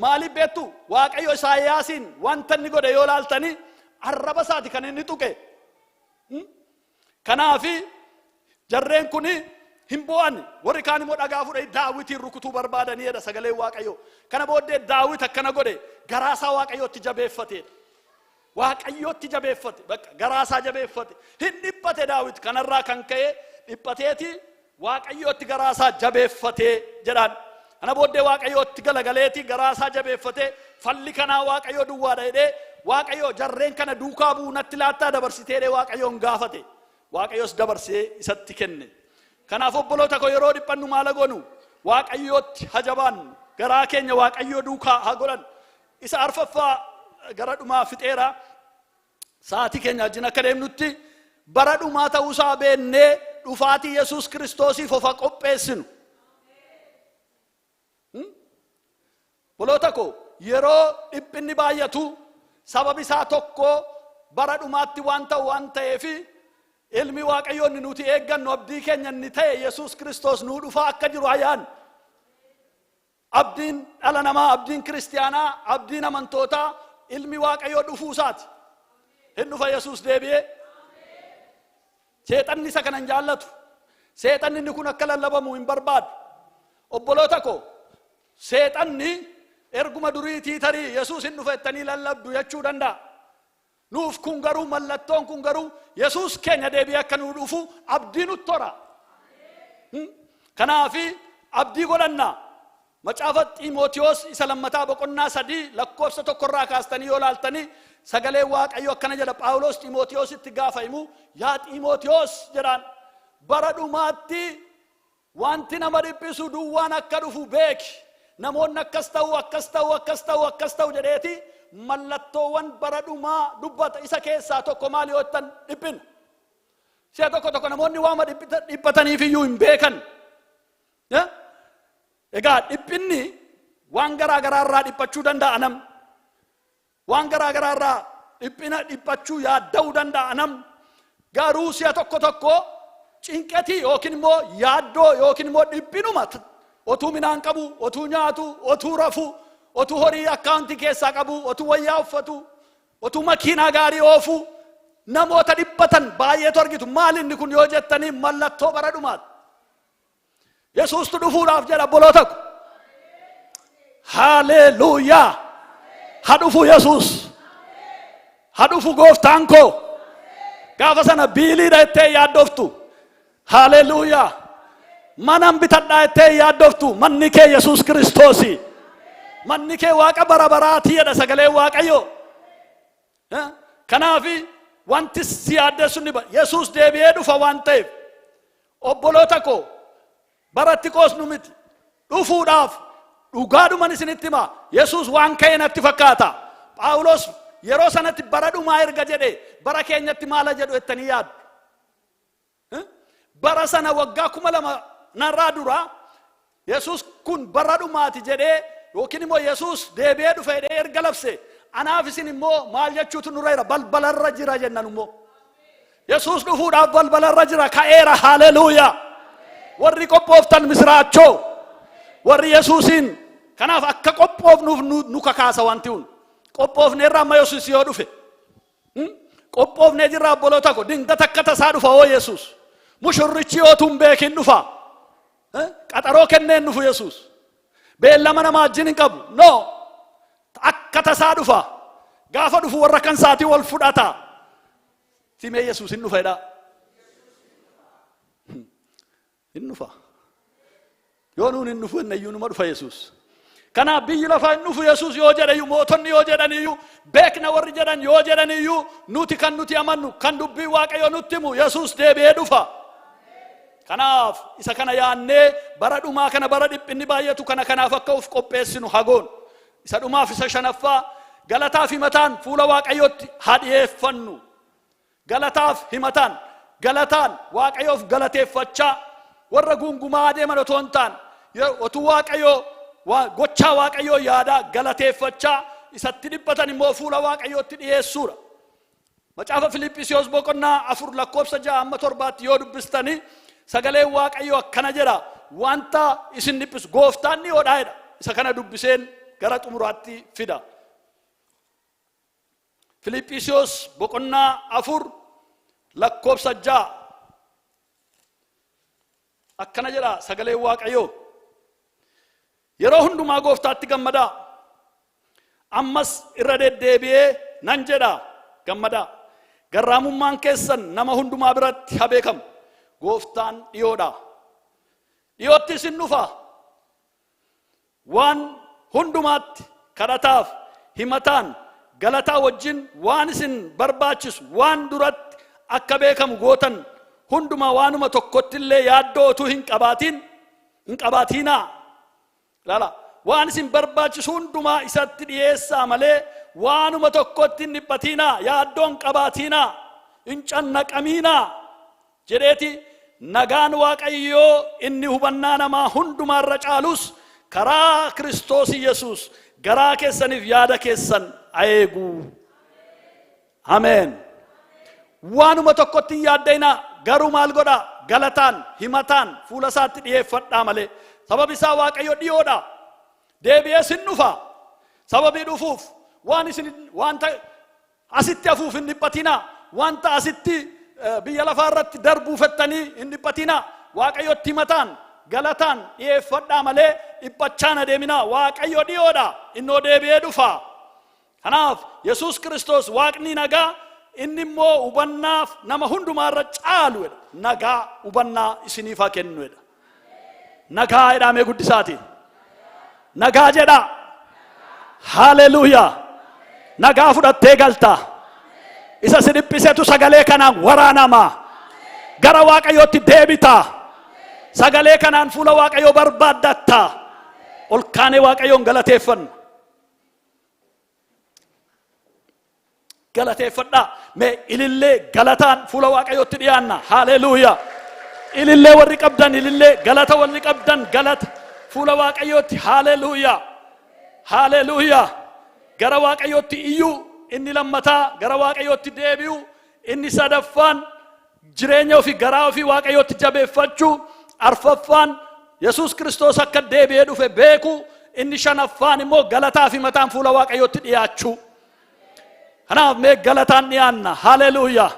Maaliif beektu? Waaqayyo Isaayyaasiin wanta inni godhe yoo laaltanii, arraba isaati kan inni tuqe. Kanaafi jarreen kun hin bo'an, warri kaan immoo dhagaa fudhanii Daawitiin rukutuu barbaadanii jedha sagaleen Waaqayyoo. Kana booddee Daawit akkana godhe, garaa isaa Waaqayyootti jabeeffateedha. Waaqayyootti jabeeffate, bakka garaa isaa jabeeffate. Hin dhiphate Daawit, kanarraa kan ka'e dhiphateeti Waaqayyootti garaa isaa jabeeffatee jedhaan. Kana booddee Waaqayyootti galagaleeti garaa isaa jabeeffatee, falli kanaa Waaqayyoo duwwaadha jedhee, Waaqayyoo jarreen kana duukaa bu'uu natti laattaa dabarsitee jedhee Waaqayyoon gaafate. Waaqayyos dabarsee isatti kenne. Kanaaf obboloota koo, yeroo dhiphannu maal goonu? Waaqayyootti haa jabaannu. Garaa keenya Waaqayyoo duukaa haa godhan. Isa arfaffaa gara dhumaa fixeera. Sa'aatii keenya wajjin akka deemnutti, bara dhumaa ta'uusaa beennee dhufaatii Yesuus Kiristoosiif of haa qopheessinu. Obboloota koo, yeroo dhiphinni baay'atu sababi isaa tokko bara dhumaatti waan ta'u waan ta'eef, ilmi Waaqayyoo inni nuti eeggannu, abdii keenya inni ta'e Yesuus Kiristoos nuu dhufaa akka jiru ayaan. Abdiin dhala namaa, abdiin kiristiyaanaa, abdiin amantootaa ilmi Waaqayyoo dhufuu isaati. Hin dhufa Yesuus deebi'ee. Seexanni isa kana hin jaallatu. Seexanni inni kun akka lallabamu hin barbaadu. Obboloota koo, seexanni erguma duriitii tarii Yesuus hin dhufa jettanii lallabdu jechuu danda'a. Nuuf kun garuu, mallattoon kun garuu Yesuus keenya deebi'ee akka nuu dhufu abdii nutti hora. Kanaafi abdii godhanna. Macaafa Xiimotewos isa lammataa boqonnaa 3 lakkoofsa 1rraa kaastanii yoo laaltanii, sagaleen Waaqayyo akkana jedha. Phaawulos Xiimotewositti gaafa himu, "Yaa Xiimotewos," jedhaan, "bara dhumaatti wanti nama dhiphisu duwwaan akka dhufu beeki. Namoonni akkas ta'u, akkas ta'u, akkas ta'u, akkas ta'u," jedheeti mallattoowwan bara dhumaa dubbata. Isa keessaa tokko maali yoo jettan, dhiphina. Si'a tokko tokko namoonni waama dhiphataniif iyyuu hin beekan. Egaa dhiphinni waan garaa garaa irraa dhiphachuu danda'a namni. Waan garaa garaa irraa dhiphina dhiphachuu, yaadda'uu danda'a namni. Garuu si'a tokko tokko cinqetii yookiin immoo yaaddoo yookiin immoo dhiphinuma otuu midhaan qabu, otuu nyaatu, otuu rafu, otuu horii akkaawuntii keessaa qabu, otuu wayyaa uffatu, otuu makiinaa gaarii oofu, namoota dhiphatan baay'eetu argitu. Maal inni kun yoo jettanii, mallattoo bara dhumaati. Yesuustu dhufuudhaaf jedha, obboloota ko. Haleluuyaa! Ha dhufu Yesuus. Ha dhufu gooftaan koo. Gaafa sana biiliidha jettee yaaddoftu. Haleluuyaa! Manan bitadhaa jettee yaaddoftu. Manni kee Yesuus Kiristoosi. Manni kee Waaqa bara baraatii jedha sagaleen Waaqayyoo. Kanaaf wanti si yaaddessu ni Yesuus deebi'ee dhufa waan ta'eef, obboloota koo, baratti qoosnu miti. Dhufuudhaaf, dhugaadhuman isinitti hima, Yesuus waan ka'e natti fakkaata. Phaawulos yeroo sanatti bara dhumaa erga jedhe, bara keenyatti maala jedhu jettanii yaaddu? Bara sana, waggaa 2000 narraa dura, Yesuus kun bara dhumaati jedhee yookiin immoo Yesuus deebi'ee dhufe jedhee erga labse, anaaf isin immoo maal jechuutu nurra jira? Balbalarra jira jennan immoo. Yesuus dhufuudhaaf balbalarra jira, ka'eera. Haleluuyaa! Warri qophooftan misiraachoo, warri Yesuusiin. Kanaaf akka qophoofnuuf nu kakaasa wanti kun. Qophoofneerra amma Yesuus yoo dhufe. Qophoofnee jirra, obboloota ko. Dingata akka tasaa dhufa hoo Yesuus. Mushurrichi yoo tun beekin dhufa. Qaxaroo kenneen dhufu Yesuus. Beellama nama wajjin hin qabu. No. Akka tasaa dhufa. Gaafa dhufu warra kan isaatii wal fudhata. Simee Yesuus hin dhufa jedhaa. Hin dhufa. Yoo nuun hin dhufu innayyuu, numa dhufa Yesuus. Kanaaf biyyi lafaa hin dhufu Yesuus yoo jedhayyuu, mootonni yoo jedhaniyyuu, beekna warri jedhan yoo jedhaniyyuu, nuti kan nuti amannu, kan dubbii Waaqayyoo nutti himu, Yesuus deebi'ee dhufa. Kanaaf isa kana yaannee bara dhumaa kana, bara dhiphinni baay'atu kana, kanaaf akka of qopheessinu hagoon. Isa dhumaaf isa shanaffaa, galataaf himataan fuula Waaqayyootti haa dhiyeeffannu. Galataaf himataan, galataan Waaqayyoof galateeffachaa, warra guungumaa adeeman otoo hin taane, otuu Waaqayyoo gochaa Waaqayyoo yaadaa galateeffachaa, isatti dhiphatan immoo fuula Waaqayyootti dhiyeessuudha. Macaafa Filiphisiyoos boqonnaa 4 lakkoofsa 6 amma 7tti yoo dubbistanii, sagaleen Waaqayyoo akkana jedha: wanta isin dhiphisu gooftaan dhiyoodhaa jedha. Isa kana dubbiseen gara xumuraatti fida. Filiphisiyoos boqonnaa 4 lakkoofsa 6 akkana jedha sagaleen Waaqayyoo: Yeroo hundumaa gooftaatti gammadaa. Ammas irra deddeebi'ee nan jedha, gammadaa. Garraamummaan keessan nama hundumaa biratti haa beekamu. Gooftaan dhiyoodha. Dhiyootti isin dhufa. Waan hundumaatti kadhataaf himataan galataa wajjin waan isin barbaachisu waan duratti akka beekamu gootan hundumaa, waanuma tokkotti illee yaaddoo utuu hin qabaatiinaa. Ilaala, waan isin barbaachisu hundumaa isatti dhiyeessaa malee waanuma tokkotti hin dhiphatiinaa, yaaddoo hin qabaatiinaa, hin cannaqamiinaa jedheeti, nagaan Waaqayyoo inni hubannaa namaa hundumaarra caalus karaa Kiristoos Yesuus garaa keessaniif yaada keessan eegu. Ameen. Waanuma tokkotti hin yaadda'inaa, garuu maal godhaa? Galataan himataan fuula isaatti dhiyeeffadhaa malee. Sababi isaa Waaqayyo dhiyoodha. Deebi'ees hin dhufa. Sababii dhufuuf waan isin wanta asitti hafuuf hin dhiphatinaa. Wanta asitti biyya lafaa irratti darbuu fettanii hin dhiphatinaa. Waaqayyotti himataan galataan dhiyeeffadhaa malee dhiphachaan adeeminaa. Waaqayyo dhiyoodha. Innoo deebi'ee dhufa. Kanaaf Yesuus Kiristoos Waaqni nagaa inni immoo hubannaaf nama hundumaa irra caalu jedha. Nagaa hubannaa isiniif haa kennu jedha. Nagaa jedhamee guddisaati. Nagaa jedhaa. Haleluuyaa. Nagaa fudhattee galta. Isa si dhiphisetu sagalee kanaan waraanama. Gara Waaqayyootti deebita. Sagalee kanaan fuula Waaqayyoo barbaaddatta. Ol kaanee Waaqayyoon galateeffanna. Galateeffadhaa. Mee ilillee galataan fuula Waaqayyootti dhiyaanna. Haleluuyaa. Ilillee warri qabdan ilillee, galata warri qabdan galata fuula Waaqayyootti. Haleluuyaa. Haleluuyaa. Gara Waaqayyootti iyyuu inni lammataa, gara Waaqayyootti deebi'u inni sadaffaan, jireenya ofii, garaa ofii Waaqayyootti jabeeffachuu arfaffaan, Yesuus Kiristoos akka deebi'ee dhufe beeku. Inni shanaffaan immoo galataa fi mataan fuula Waaqayyootti dhiyaachuu. Kanaaf mee galataan dhiyaanna. Haleluuyaa.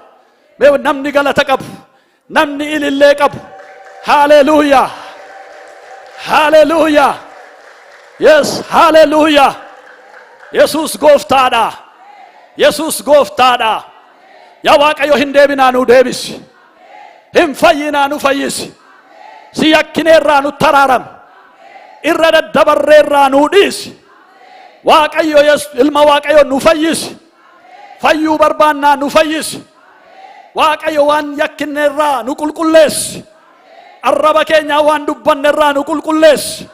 Mee namni galata qabu, namni ilillee qabu. Haleluuyaa. Haleluuyaa. Yes, haleluuyaa. Yesuus gooftaadha. Yesuus gooftaadha. Yaa Waaqayyo, hin deebinaa, nu deebisi. Hin fayyinaa, nu fayyisi. Si yakkineerraa nu taraaram. Irra daddabarreerraa nu dhiisi. Waaqayyo, ilma Waaqayyo, nu fayyisi. Fayyuu barbaannaa, nu fayyisi. Waaqayyo, waan yakkinneerraa nu qulqulleessi. Arraba keenyaa waan dubbannerraa nu qulqulleessi.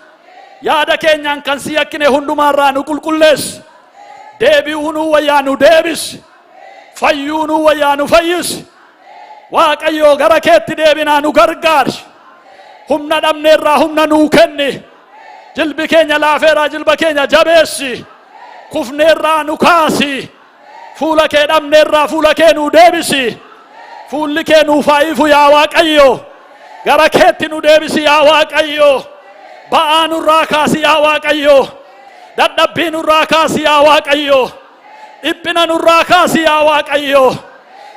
Yaada keenyaan kan si yakkine hundumaarraa nu qulqulleessi. Deebi'uu nu wayyaa, nu deebisi. Fayyuu nu wayyaa, nu fayyisi. Waaqayyo, gara keetti deebinaa, nu gargaari. Humna dhabneerraa humna nuu kenni. Jilbi keenya laafeeraa jilba keenya jabeessi. Kufneerraa nu kaasi. Fuula kee dhabneerraa fuula kee nuu deebisi. Fuulli kee nuuf haa ifu, yaa Waaqayyo. Gara keetti nu deebisi, yaa Waaqayyo. Ba'aa nurraa kaasi, yaa Waaqayyo. Dadhabbii nurraa kaasi, yaa Waaqayyo. Dhiphina nurraa kaasi, yaa Waaqayyo.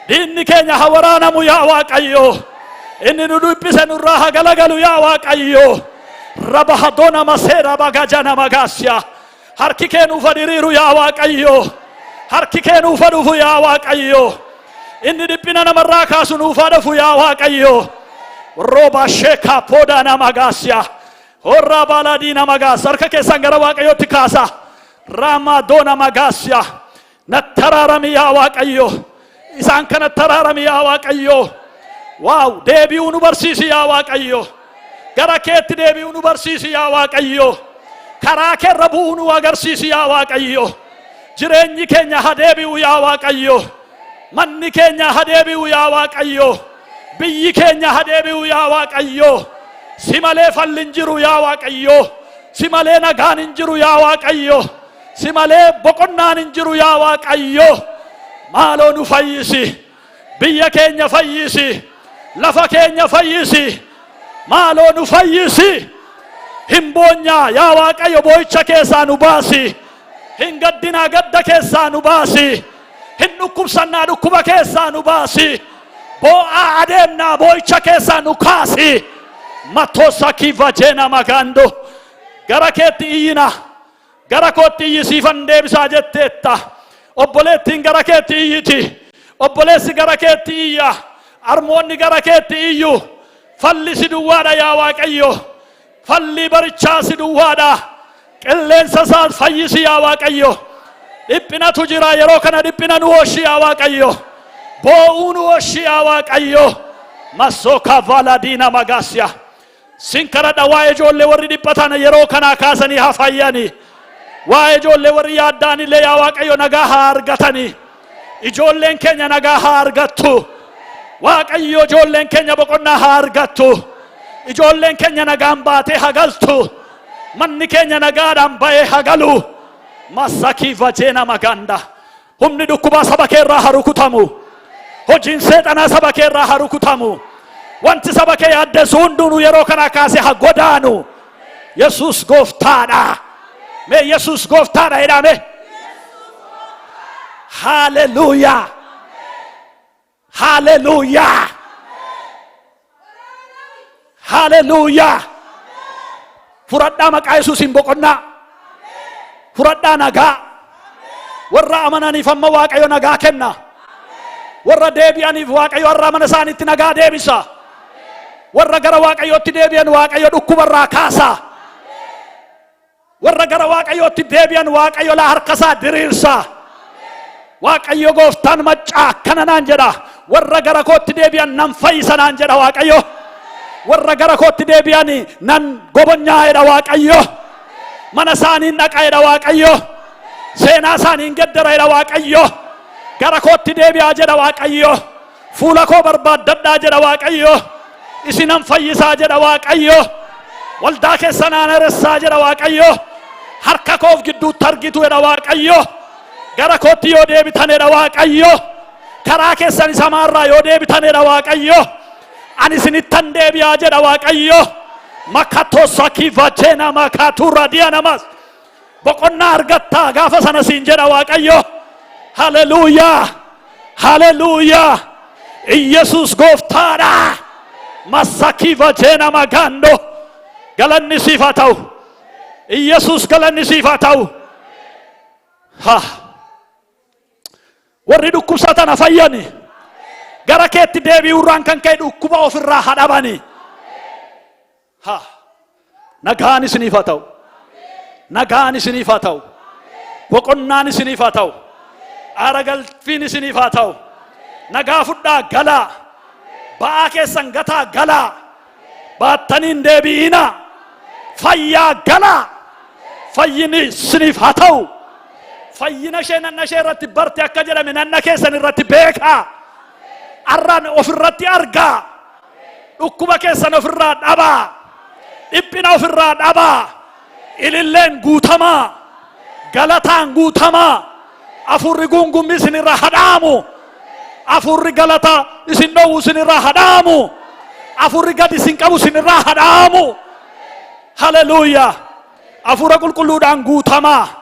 Diinni keenya haa waraanamu, yaa Waaqayyo. Inni nu dhiphise nurraa haa galagalu, yaa Waaqayyo. Rabahadona maseera bagajana magaasya. Harki kee nuuf haa diriiru, yaa Waaqayyo. Harki kee nuuf haa dhufu, yaa Waaqayyo. Inni dhiphina namarraa kaasu nuuf haa dhufu, yaa Waaqayyo. Rooba sheekaa poodaa nama gaasya. Horraa baalaadii nama gaasa. Harka keessan gara Waaqayyootti kaasa. Raamaa nama gaasya. Natti araarami, yaa Waaqayyo. Isaan kanatti araarami, yaa Waaqayyo. Waaw, deebi'uu nu barsiisi, yaa Waaqayyo. Gara keetti deebi'uu nu barsiisi, yaa Waaqayyo. Karaa keerra bu'uu nu agarsiisi, yaa Waaqayyo. Jireenyi keenya haa deebi'u, yaa Waaqayyo. Manni keenya haa deebi'u, yaa Waaqayyo. Biyyi keenya haa deebi'u, yaa Waaqayyo. Si malee falli hin jiru, yaa Waaqayyo. Si malee nagaan hin jiru, yaa Waaqayyo. Si malee boqonnaan hin jiru, yaa Waaqayyo. Maaloo nu fayyisi. Biyya keenya fayyisi. Lafa keenya fayyisi. Maaloo nu fayyisi. Hin boonyaa, yaa Waaqayyo, boo'icha keessaa nu baasi. Hin gaddinaa, gadda keessaa nu baasi. Hin dhukkubsannaa, dhukkuba keessaa nu baasi. Boo'aa adeemnaa, boo'icha keessaa nu kaasi. Matosa kivajeena magando. Gara keetti iyyina. Gara kootti iyyi, siifan deebisaa jetteetta. Obboleettiin gara keetti iyyiti. Obboleessi gara keetti iyya. Armoonni gara keetti iyyu. Falli si duwwaadha, yaa Waaqayyo. Falli barichaa si duwwaadha. Qilleensa isaa fayyisi, yaa Waaqayyo. Dhiphinatu jira yeroo kana, dhiphina nu oolchi, yaa Waaqayyo. Boo'uu nu oolchi, yaa Waaqayyo. Masooka valadiina magaasya. Sin kadhadha, waa'ee ijoollee warri dhiphatan yeroo kanaa kaasanii haa fayyani. Waa'ee ijoollee warri yaaddaan illee, yaa Waaqayyo, nagaa haa argatani. Ijoolleen keenya nagaa haa argattu. Waaqayyo, ijoolleen keenya boqonnaa haa argattu. Ijoolleen keenya nagaan baatee haa galtu. Manni keenya nagaadhaan ba'ee haa galu. Masakii vajeena maganda. Humni dhukkubaa saba kee irraa haa rukutamu. Hojiin seexanaa saba kee irraa haa rukutamu. Wanti saba kee yaaddeessu hundinuu yeroo kanaa kaasee haa godaanu. Yesuus gooftaadha. Mee "Yesuus gooftaadha" jedhame. Haleluuyaa. Haleluuyaa. Haleluuyaa. Fudhadhaa maqaa Yesuusiin boqonnaa. Fudhadhaa nagaa. Warra amananiif amma Waaqayyo nagaa kenna. Warra deebi'aniif Waaqayyo har'a mana isaaniitti nagaa deebisa. Warra gara Waaqayyootti deebi'an Waaqayyo dhukkubarraa kaasa. Warra gara Waaqayyootti deebi'an Waaqayyo laa harka isaa diriirsa. Waaqayyo gooftaan maccaa akkana naan jedha. "Warra gara kootti deebi'an nan fayyisa" naan jedha Waaqayyo. "Warra gara kootti deebi'an nan gobonyaa" jedha Waaqayyo. "Mana isaaniin dhaqa" jedha Waaqayyo. "Seenaa isaaniin geddara" jedha Waaqayyo. "Gara kootti deebi'aa" jedha Waaqayyo. "Fuula koo barbaaddadhaa" jedha Waaqayyo. "Isinan fayyisaa" jedha Waaqayyo. "Waldaa keessan aaneressaa" jedha Waaqayyo. "Harka koof gidduutti argitu" jedha Waaqayyo. "Gara kootti yoo deebitan" jedha Waaqayyo. "Karaa keessan isa hamaarraa yoo deebitan" jedha Waaqayyo. "Ani isinittan deebi'aa" jedha Waaqayyo. Makatosa kivajeena makaaturra diya namas. Boqonnaa argattaa gaafa sana siin jedha Waaqayyo. Haleluuyaa! Haleluuyaa! Iyyasuus gooftaadha. Massakiiva jeena magaando. Galanni siif haa ta'u. Iyyasuus galanni siif haa ta'u. Ha. Warri dhukkubsatan haa fayyani. Gara keetti deebi'uurraan kan ka'e dhukkuba ofirraa haa dhabani. Ha. Nagaan isiniif haa ta'u. Nagaan isiniif haa ta'u. Boqonnaan isiniif haa ta'u. Aara galfiin isiniif haa ta'u. Nagaa fudhaa galaa. Ba'aa keessan gataa galaa. Baattanii hin deebi'inaa. Fayyaa galaa. Fayyini isiniif haa ta'u. Fayyina ishee nanna ishee irratti barte akka jedhame nanna keessan irratti beekaa. Arraan ofirratti argaa. Dhukkuba keessan ofirraa dhabaa. Dhiphina ofirraa dhabaa. Ililleen guutamaa. Galataan guutamaa. Afurri guungummii isinirraa hadhaamu. Afurri galata isin dhowwu isinirraa hadhaamu. Afurri gad isin qabu isinirraa hadhaamu. Haleluuyaa. Afuura qulqulluudhaan guutamaa.